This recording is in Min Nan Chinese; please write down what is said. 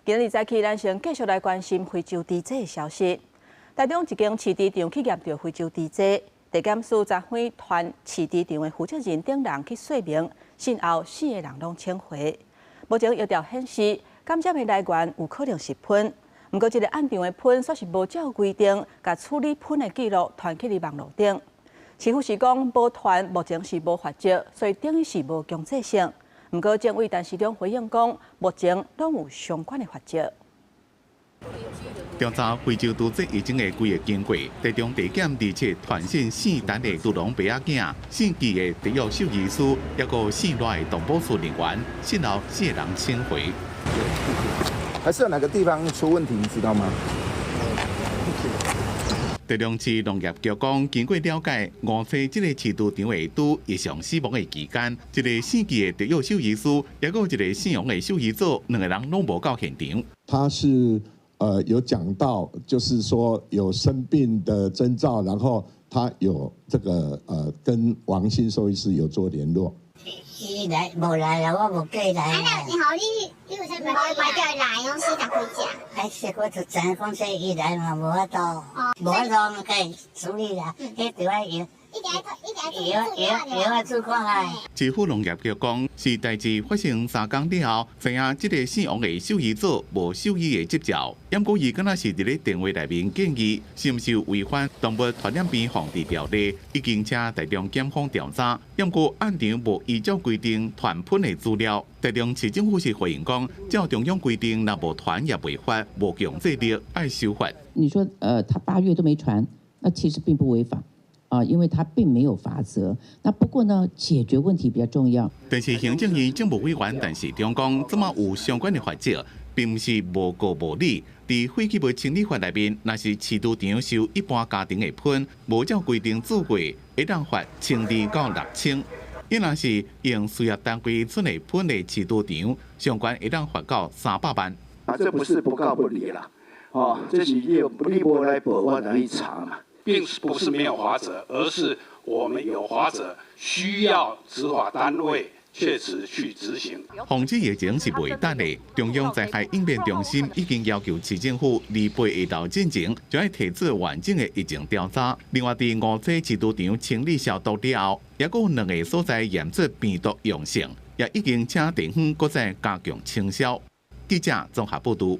今日早起，咱先繼續來關心非洲豬瘟的消息。台中一間飼豬場去驗著非洲豬瘟，地檢署昨昏傳飼豬場的負責人等人去說明，訊後四個人攏請回。目前疫調顯示，感染的來源有可能是噴，毋過這個案場的噴煞是無照規定，共處理噴的記錄傳去佇網路頂。市府是講無傳，目前是無罰則，所以等於是無強制性。毋過政委陳時中回應講，目前攏有相關的罰則。調查非洲豬瘟疫情的規个經過，台中地檢而且傳訊姓陳的豬農爸仔囝，姓紀的特約獸醫師，抑閣姓賴的動保處人員，訊後四個人請回。還是有哪個地方出問題，你知道嗎？台中市農業局講，經過了解，五歲這個飼豬場的豬異常死亡的期間，一個姓紀的特約獸醫師，抑閣一個姓王的獸醫組，兩個人攏無到現場。他是有講到，就是說有生病的徵兆，然後他有這個跟王姓獸醫師有做聯絡。伊來無來啦，我無過來。啊，那然後你有啥物買買來攏四十幾隻？哎，是我就知影講說伊來嘛無法度，無法度該處理啦，彼著愛藥。藥藥藥啊，煮看覓。市府農業局講，是代誌發生3工了後，知影這个姓王的獸醫組無獸醫的執照，毋過伊敢若是佇咧電話內面建議，是毋是有違反動物傳染病防治條例，已經請台中檢方調查。毋過案場無依照規定傳噴的資料，台中市政府是回應講，照中央規定，若無傳也袂罰，無強制力，愛修法。你說，他8月都沒傳，那其實並不違法。啊，因為他並沒有罰則。那不過呢，解決問題比較重要。但是行政院政務委員陳時中講，這馬有相關的罰則，並毋是無據無理。佇廢棄物清理法內面，若是飼豬場收一般家庭的噴，無照規定做過，會當罰1200到6000。伊若是用事業單位出的噴的飼豬場，相關會當罰到300萬。啊，這不是不告不理啦，哦，這是你無來報，我來去查嘛。並不是沒有罰則，而是我們有罰則，需要執法單位確實去執行。防止疫情是袂等的，中央災害應變中心已經要求市政府28下晝進前，就愛提出完整的疫情調查。另外，佇五星飼豬場清理消毒了後，抑閣有兩个所在驗出病毒陽性，也已經請地方閣再加強清消。記者綜合報導。